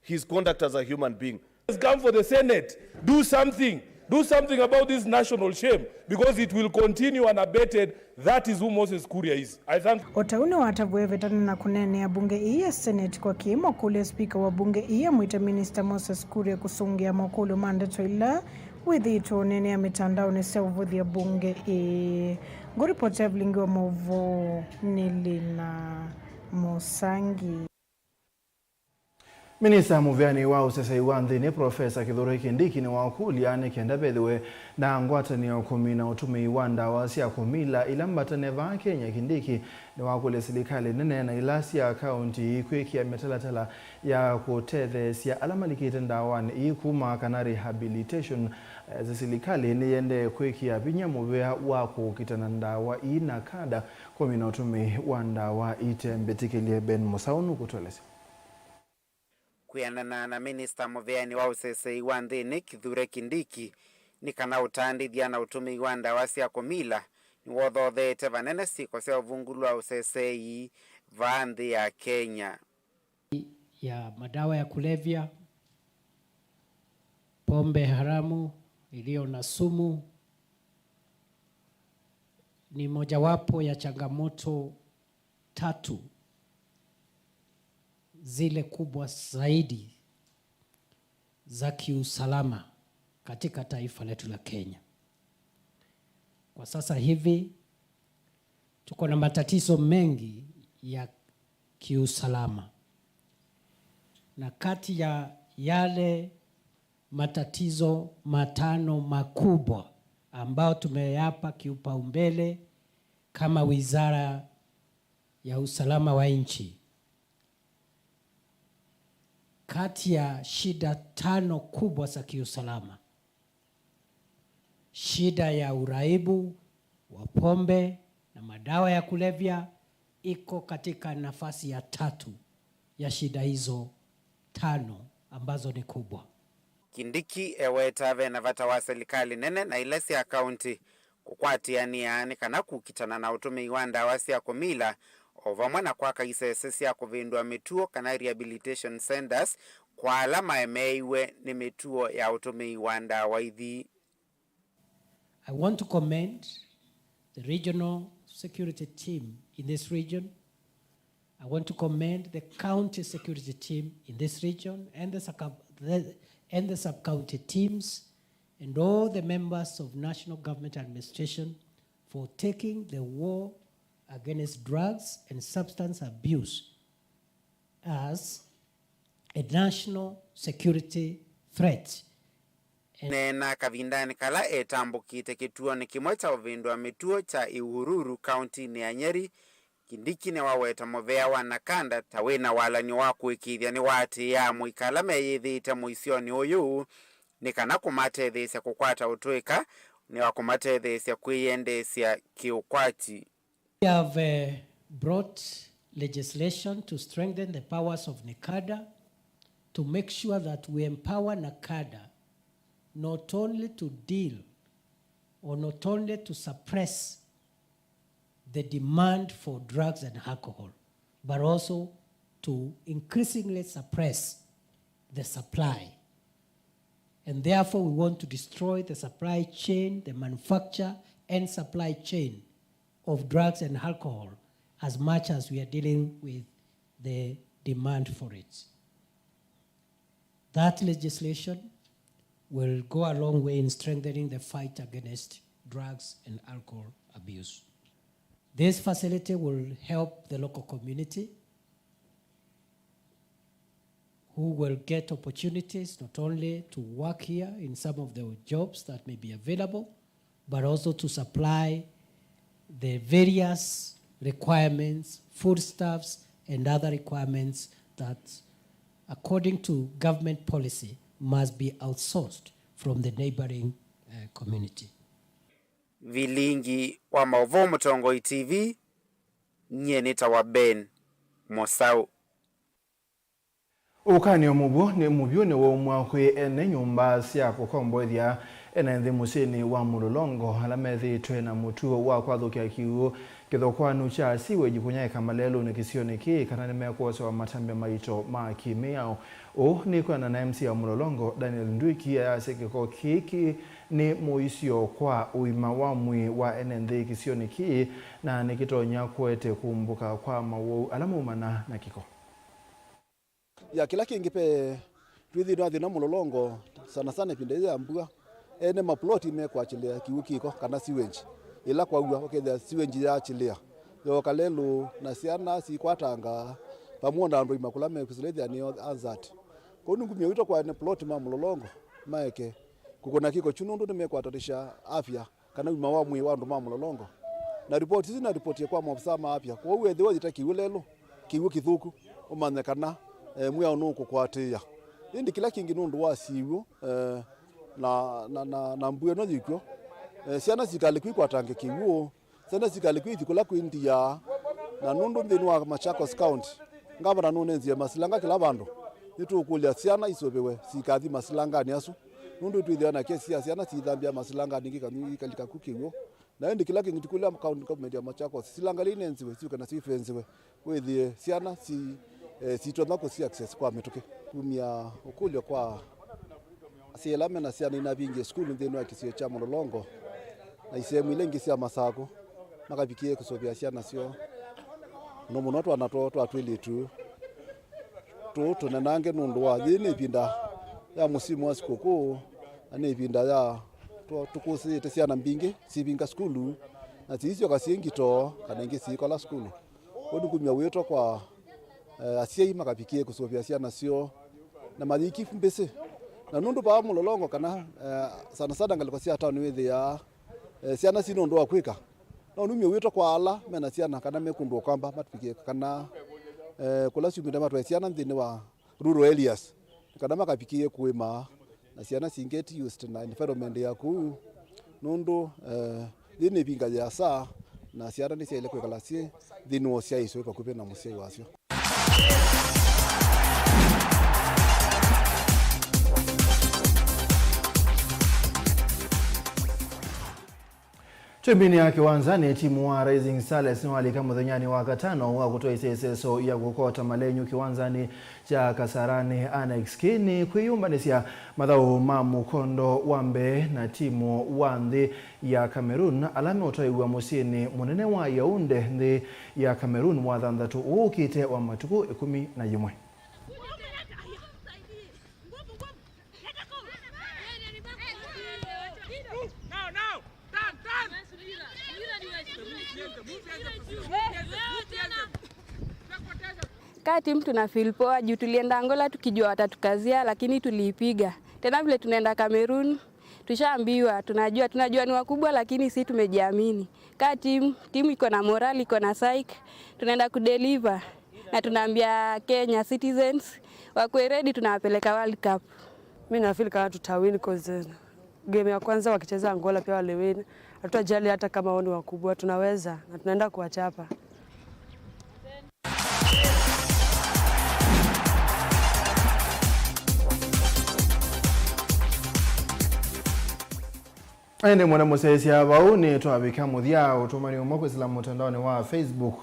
his conduct as a human being. Come for the Senate. Do something. Do something about this national shame, because it will continue unabated. That is who Moses Kuria is. I thank. O ta ũu nĩwatavw'e ĩvĩtanĩ na kũneenea mbunge ĩĩ ya Senate kwa kĩĩ mokũlya spika wa mbunge ĩĩ amwĩte minista Moses Kuria kũsũngĩa mokũlyo ma ndeto ila wĩthĩĩtwe ũneenea mĩtandaonĩ sya ũvũthya mbunge ĩĩ. Ngũripoti ya vilingi wa maũvoo nĩ Lina Mũsangi. Minista mũveani wa ũsesei wa nthĩnĩ, Profesa Kithure Kindiki, nĩwakũlya nĩ kenda vethĩwe na ngwatanĩo kũmina ũtũmĩi wa ndawa sya kũmila ila mbatane vaa Kenya. Kindiki nĩwakũlya silikalĩ nene na ila sya kaunti ii kwĩkĩa mĩtalatala ya kũtetheesya ala malikĩte ndawanĩ ii kuma kana rehabilitation, eh, silikalĩ nĩyendee kwĩkĩa vinya mũvea wa kũkitana ndawa ii na kanda kũmina ũtũmĩi wa ndawa ite mbĩtĩkĩlye. Ben Mũsaũ nũkũtũelesya. Kwĩanana na minista mũveani wa ũsesei wa nthĩnĩ, Kithure Kindiki, nĩ kana ũtandĩthya na ũtũmĩi wa ndawa sya kũmila nĩwothotheete vanene syĩko sya ũvungũlu wa ũsesei vaa nthĩ ya Kenya. Ya madawa ya kulevya, pombe haramu iliyo na sumu ni mojawapo ya changamoto tatu zile kubwa zaidi za kiusalama katika taifa letu la Kenya. Kwa sasa hivi tuko na matatizo mengi ya kiusalama, na kati ya yale matatizo matano makubwa ambayo tumeyapa kipaumbele kama Wizara ya Usalama wa Nchi, kati ya shida tano kubwa za kiusalama, shida ya uraibu wa pombe na madawa ya kulevya iko katika nafasi ya tatu ya shida hizo tano ambazo ni kubwa. Kindiki eweta ve na vata wa silikalĩ nene na ila sya kaunti kũkwatĩanĩa nĩ kana kũkitana na ũtũmĩi wa ndawa sya kũmila, o vamwe na kwaka isese sya kũvĩndũa mĩtuo kana rehabilitation centers kwa ala maemeeiwe nĩ mĩtuo ya ũtũmĩi wa ndawa ithi. I want to commend the regional security team in this region. I want to commend the county security team in this region and the sub, the, and the sub-county teams and all the members of national government administration for taking the war against drugs and substance abuse as a national security threat. Neena kavindanĩ kala etambũkĩte kĩtuonĩ kĩmwe kya ũvĩndũa mĩtuo kya Ihururu kauntinĩ ya Nyeri, Kindiki nĩwaweta mũvea wa Nakada ta wĩna walany'o wa kũĩkĩĩthya nĩwaatĩĩaa amũika ala meyĩthĩĩte mũisyonĩ ũyũ nĩ kana kũmatetheesya kũkwata ũtũĩka nĩ wa kũmatetheesya kwĩyendeesya kĩũkwati. We have, uh, brought legislation to strengthen the powers of Nakada to make sure that we empower Nakada not only to deal or not only to suppress the demand for drugs and alcohol, but also to increasingly suppress the supply. And therefore, we want to destroy the supply chain, the manufacture and supply chain of drugs and alcohol as much as we are dealing with the demand for it. That legislation will go a long way in strengthening the fight against drugs and alcohol abuse. This facility will help the local community who will get opportunities not only to work here in some of the jobs that may be available, but also to supply the various requirements, foodstuffs, and other requirements that, according to government policy, must be outsourced from the neighboring, uh, community. Vilingi wa maũvoo Mũtongoi T V, nyie nĩtawa Ben Mũsaũ. Ũkanĩo mũvyũ nĩ, mũvyũ nĩwaumwa kwĩ ene nyũmba sya kũkomboethya ene nthĩ mũsyĩnĩ wa Mũlolongo, ala methĩĩtwe na mũtuo wa kwathũkĩa kĩw'ũ kĩthũkwanu kya sewage kũnyaĩĩka malelũnĩ kĩsionĩ kĩĩ, kana nĩmekwosewa matambya maito ma kĩ-mĩao. Ũu nĩ kwĩanana na M C A wa Mũlolongo, Daniel Ndwiki, ayasya kĩko kĩĩ kĩ nĩ mũisyo kwa ũima wa mwĩĩ wa ene nthĩ kĩsionĩ kĩĩ, na nĩkĩtonya kũete kũmbũka kwa mawau ala maumana na kĩko. Ya kĩla kĩngĩ, ve twĩ nthĩnĩ wa thĩna Mũlolongo, sana sana ĩvinda yĩĩ ya mbua, ene maploti mekwakĩlĩa kĩw'ũ kĩko kana sewage. Ĩla kwaua, ũkethĩa sewage yaakĩlĩa, yooka lelũ, na syana sikwatanga, vamwe na andũ aima kũla mekwĩsĩla ĩthĩa nĩo hazard. Kwoou nĩngumya wĩto kwa ene ploti ma Mũlolongo maeke kũkũna kĩko kyu nũndũ nĩmekwatanisha afya kana ũima wa mwĩĩ wa andũ ma Mũlolongo. Na ripoti isu naripotie kwa maovisaa ma afya, kwoou ethĩwa yĩta kĩw'ũ lelũ, kĩw'ũ kĩthũku, ũmanye kana, eh, mwĩao nũkũkwatĩĩa. Ĩndĩ kĩla kĩngĩ nũndũ wa syĩw'ũ, eh, na, na, na, na mbua ĩno yĩkw'o, eh, syana sikalĩ kwikwatange kĩw'ũ, syana sikalĩ kwĩthi kũla kwĩ ndia, na nũndũ nthĩnĩ wa Machakos County, ngavana nũnenzie masilanga kĩla vandũ, nĩtũkũlya syana isũvĩwe sikathi masilanganĩ asu, nũndũ twĩthĩwa na kesi ya syana siithambĩa masilanganĩ ingĩ kana ikalika ku kĩw'ũ. Na ĩndĩ kĩla kĩngĩ tũkũlya county government ya Machakos, silanga ila inenziwe syũke nasyo ifenziwe, wĩthĩe syana si, eh, sitonya kũsi access kwa mĩtũkĩ. Kumya ũkũlyo kwa asyai ala mena syana inavingie sukulu nthĩnĩ wa kĩsio kya Mũlolongo na isehemu ila ingĩ sya Masakũ, makavikĩe kũsũvĩa syana syoo, mũno mũno twana twoo twa twĩlĩtu tũũ tũnenange, nũndũ wa yĩĩ nĩ ĩvinda ya mũsimu wa sikũkũ, na nĩ ĩvinda ya tũ- tũkũsĩĩte syana mbingĩ sivinga sukulu, na siisyoka syĩ ngito kana ingĩ siikola sukulu. Kwoou nĩngumya wĩto kwa, eh, asyai makavikĩe kũsũvĩa syana syoo na mayĩki mbĩsĩ. Na nũndũ vaa Mũlolongo kana, eh, sana sana ngalĩko sya taoni wĩthĩaa, eh, syana syĩ na ũndũ wa kwĩka, no nĩngumya wĩto kwa ala mena syana kana me kũndũ ũkamba matuvikĩe kana, eh, kũla syumĩte matwae syana nthĩnĩ wa rural areas, kana makavikĩe kũĩma na syana singeti used na environment ya kũu, nũndũ, eh, yĩĩ nĩ ĩvinga yĩasa na syana nĩsyaĩle kwĩkala syĩ nthĩnĩ wa ũsyaĩĩsyo wĩ vakuvĩ na mũsyai wasyo. Twĩmbinĩ ya kĩwanzanĩ, timu wa Rising Starlets nĩwalika mũthenyanĩ wa katano wa kũtwaĩsya ĩseso ya kũkota malenyu kĩwanzanĩ kya Kasarani Annex. Kĩĩ nĩ kwĩyũmbanĩsya mathaũ ma mũkondo wa mbee na timu wa nthĩ ya Cameroon, ala meũtaĩw'a mũsyĩnĩ mũnene wa Yaounde, nthĩ ya Cameroon, wathanthatũ ũũ ũkĩte wa matukũ ĩkũmi na yĩmwe. Kaa timu tuna feel poa juu tulienda Angola tukijua watatukazia, lakini tuliipiga. Tena vile tunaenda Cameroon, tushaambiwa, tunajua, tunajua ni wakubwa, lakini si tumejiamini. Kaa timu, timu iko na morale, iko na psych, tunaenda kudeliver. Na tunaambia Kenya citizens wakuwe ready, tunawapeleka World Cup. Mi na feel kama tutawin 'cause, eh, game ya kwanza wakicheza Angola pia waliwin. Hatutajali hata kama wao ni wakubwa, tunaweza na tunaenda kuwachapa. Ĩndĩ mwene mũsyaĩĩsya vau nĩtwavika mũthya ũtũmani ũmwe kwĩsĩla mũtandaonĩ wa Facebook.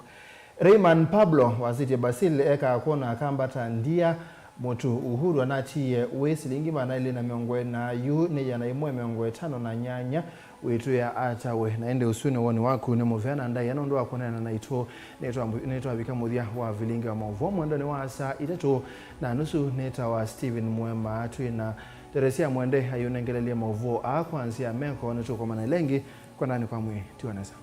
Rayman Pablo wasĩtye Brazil ekaa kwona akambata ndia mũtu. Uhuru anatiie wĩ silingi maana elĩ na mĩongo ĩna, yu nĩ ĩana ĩmwe mĩongo ĩtano na nyanya wĩtwĩa ata we. Na ĩndĩ ũsu nĩ woni waku nĩ mũvea na ndaĩa nũndũ wa kwonana naitũ. Nĩtwambu- nĩtwavika mũthya wa vilingi wa maũvoo mwendonĩ wa saa itatũ na nusu. Nĩtawa Steven Mwema. Twĩ na Teresia Mwende ayũnengelelye maũvoo aa kwa nzĩa ya meko. Nĩtũkomana ĩla ĩngĩ. Kwendanĩ kwa mwĩĩ, tiwa nesa.